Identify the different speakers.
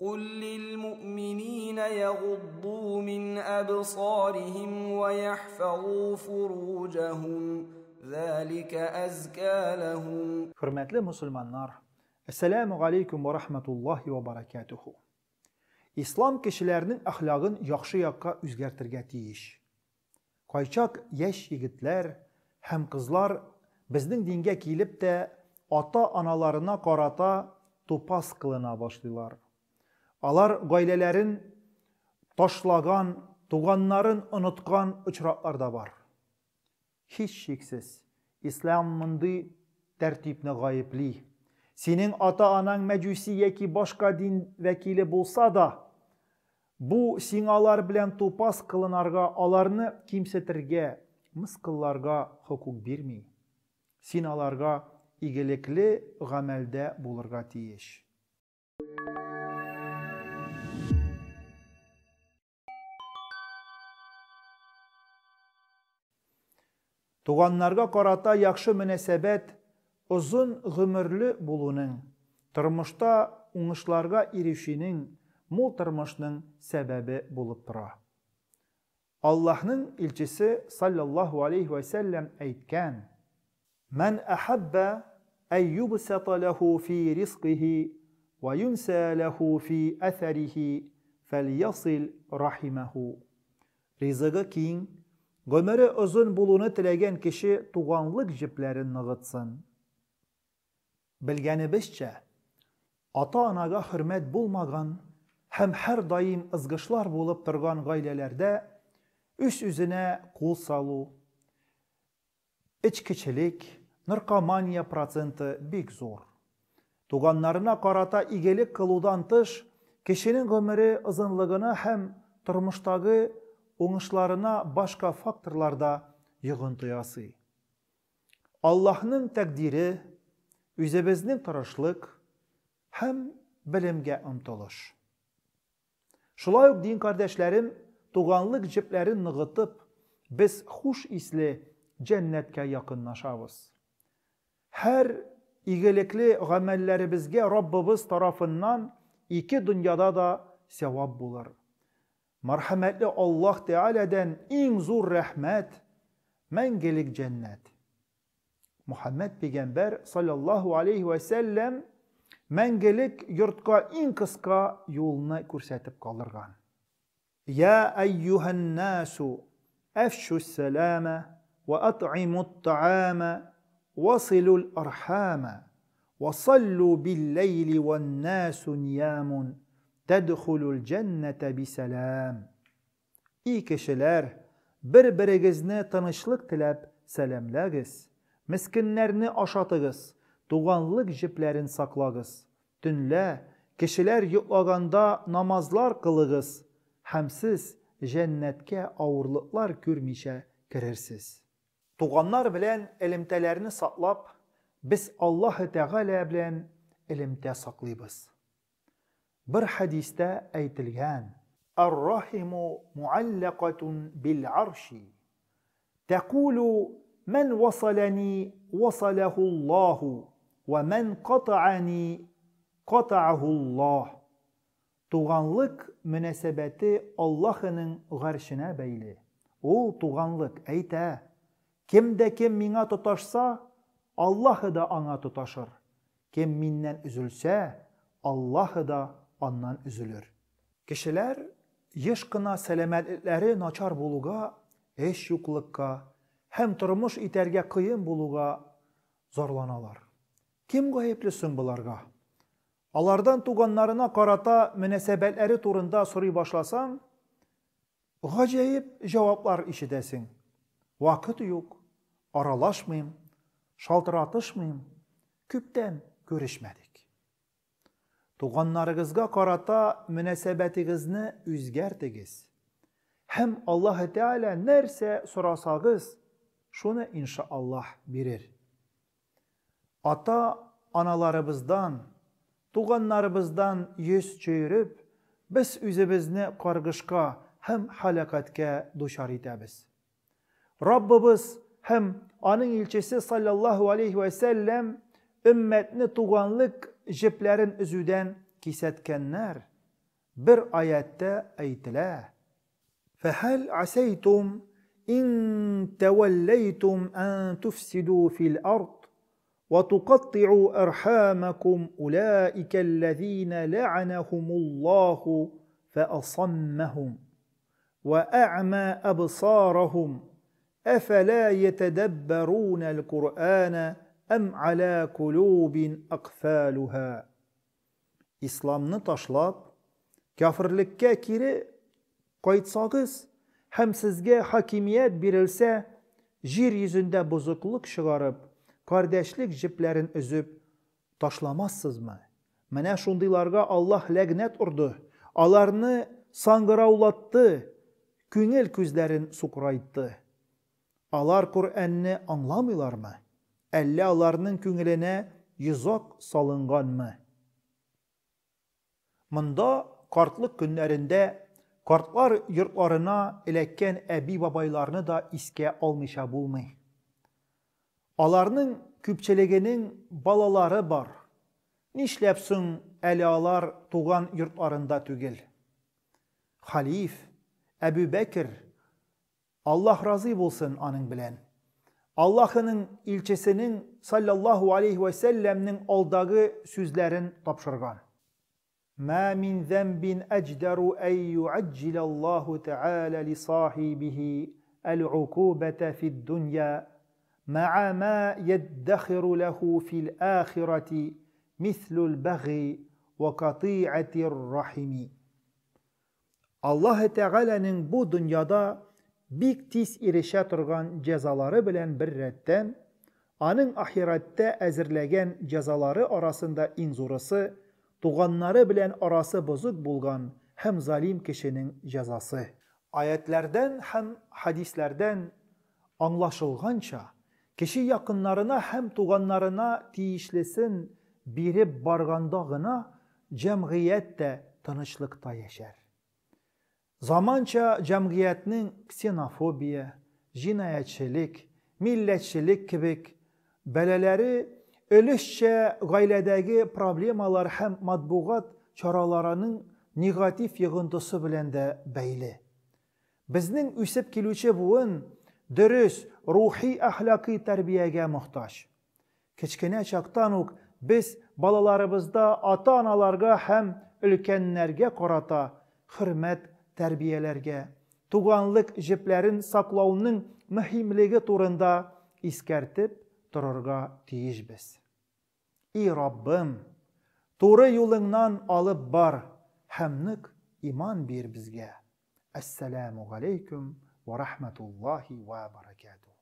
Speaker 1: قل للمؤمنين يغضوا من أبصارهم ويحفظوا فروجهم ذلك أزكى لهم.
Speaker 2: Хөрмәтле мөселманнар, әссәламү галәйкүм вә рахматуллаһи вә баракатуху. Ислам кешеләрнең әхлагын яхшы якка үзгәртергә тиеш. Кайчак яшь егетләр һәм кызлар безнең дингә килеп тә ата-аналарына карата тупас кылына башлыйлар. Алар гаиләләрен ташлаган, туганнарын оныткан очраклар да бар. Һичшиксез, Ислам мондый тәртипне гаепли. Синең ата-анаң мәҗүси яки башка дин вәкиле булса да, бу сиңа алар белән тупас кылынарга, аларны кимсетергә, мыскылларга хокук бирми. Син аларга игелекле гамәлдә булырга тиеш. Туганнарга карата яхшы мөнәсәбәт озын гомерле булуның, тормышта уңышларга ирешүнең, мул тормышның сәбәбе булып тора. Аллаһның илчесе салләллаһу алейһи вә сәлләм әйткән, Мән әхәббә әй юбсата ләһу фи ризкыһи вә юнсә ләһу фи әсәрихи фәльясил рахимәһу. Ризыгы киң, гомере озын булуны теләгән кеше туганлык җепләрен ныгытсын. Белгәнебезчә, ата-анага хөрмәт булмаган һәм һәрдаим ызгышлар булып торган гаиләләрдә үз-үзенә кул салу, Эчкечелек, наркомания проценты бик зур. Туганнарына карата игелек кылудан тыш, кешенең гомере озынлыгына һәм тормыштагы уңышларына башка факторлар да йогынты ясый. Аллаһның тәкъдире, үзебезнең тырышлык һәм белемгә омтылыш. Шулай ук дин кардәшләрем туганлык җепләрен ныгытып, без хуш исле җәннәткә якынлашабыз. Һәр игелекле гамәлләребезгә Раббыбыз тарафыннан ике дөньяда да сәвап булыр. Мәрхәмәтле Аллаһ Тәгаләдән иң зур рәхмәт, мәңгелек җәннәт. Мухаммәд пәйгамбәр саллаллаһу алейһи вә сәлләм мәңгелек йортка иң кыска юлны күрсәтеп калдырган. Я әйюһән насу әфшүс сәлама ва ат'имут таама ва силул архама ва саллу бил-ләйли ван-насу ниямун тәдхулул җәннәтә бисәлам. И кешеләр, бер-берегезне тынычлык теләп сәламләгез, мескеннәрне ашатыгыз, туганлык җепләрен саклагыз, төнлә, кешеләр йоклаганда намазлар кылыгыз һәм сез җәннәткә авырлыклар күрмичә керерсез. Туганнар белән элемтәләрне саклап, без Аллаһы Тәгалә белән элемтә саклыйбыз. Бер хәдистә әйтелгән, Ар-рахиму муаллакатун бил-арши, тәкулу мән васалани васалахуллаһу, вә мән катаани катаахуллаһ. Туганлык мөнәсәбәте Аллаһының гаршенә бәйле. Ул, туганлык, әйтә, Кем дә кем миңа тоташса, Аллаһы да аңа тоташыр. Кем миннән өзелсә, Аллаһы да аннан өзелер. Кешеләр еш кына сәламәтлекләре начар булуга, эш юклыкка һәм тормыш итәргә кыен булуга зарланалар. Кем гаепле соң боларга? Алардан туганнарына карата мөнәсәбәтләре турында сорый башласаң, Гаҗәеп җаваплар ишетәсең. Вакыт юк, аралашмыйм, шалтыратышмыйм, күптән күрешмәдек. Туганнарыгызга карата мөнәсәбәтегезне үзгәртегез. Һәм Аллаһы Тәгалә нәрсә сорасагыз, шуны иншаАллаһ бирер. Ата-аналарыбыздан, туганнарыбыздан йөз чөереп, без үзебезне каргышка һәм һәлакәткә дучар итәбез. Раббыбыз һәм Аның илчесе салләллаһу алейһи вә сәлләм өммәтне туганлык җепләрен өзүдән кисәткәннәр. Бер аятьтә әйтелә, Фәһәл асәйтум ин тәвәлләйтум ән туфсиду фил ард вә тукаттиу әрхамәкум улаикәлләзинә лә'анәһумуллаһу фәасаммәһум вә ә'мә әбсарәһум әфәлә йәтәдәббәрүнәл Куръәнә әм галә кулубин әкъфалүһә. Исламны ташлап, кяферлеккә кире кайтсагыз һәм сезгә хакимият бирелсә, җир йөзендә бозыклык чыгарып, кардәшлек җепләрен өзеп ташламассызмы? Менә шундыйларга Аллаһ ләгънәт орды, аларны саңгыраулатты, күңел күзләрен сукырайтты. Алар Коръәнне аңламыйлармы? Әллә аларның күңеленә йозак салынганмы? Монда картлык көннәрендә картлар йортларына эләккән әби-бабайларны да искә алмыйча булмый. Аларның күпчелегенең балалары бар. Нишләп соң әле алар туган йортларында түгел? Халиф, Әбү Бәкер, Аллаһ разый булсын аның белән. Аллаһының илчесенең салләллаһу алейһи вә сәлләмнең алдагы сүзләрен тапшырган. Мә мин зәмбин әҗдәру әй юәҗҗиләллаһу тәгалә лисахибихи әл-укубәтә фид-дунья мәә мә йәддәхиру ләһу фил-ахирәти мислүл-бәгъи вә катыйгатир-рахими. Аллаһы Тәгаләнең бу дөньяда бик тиз ирешә торган җәзалары белән беррәттән, Аның ахирәттә әзерләгән җәзалары арасында иң зурысы, туганнары белән арасы бозык булган һәм залим кешенең җәзасы. Аятьләрдән һәм хәдисләрдән аңлашылганча, кеше якыннарына һәм туганнарына тиешлесен биреп барганда гына җәмгыять тә тынычлыкта яшәр. Заманча җәмгыятьнең ксенофобия, җинаятьчелек, милләтчелек кебек бәлаләре өлешчә гаиләдәге проблемалар һәм матбугат чараларының негатив йогынтысы белән дә бәйле. Безнең үсеп килүче буын дөрес рухи-әхлакый тәрбиягә мохтаҗ. Кечкенә чактан ук без балаларыбызда ата-аналарга һәм өлкәннәргә карата хөрмәт тәрбияләргә, туганлык җепләрен саклауның мөһимлеге турында искәртеп торырга тиешбез. И Раббым! Туры юлыңнан алып бар һәм нык иман бир безгә. Әссәләмү галәйкүм вә рахмәтуллаһи вә бәрәкәтүһ.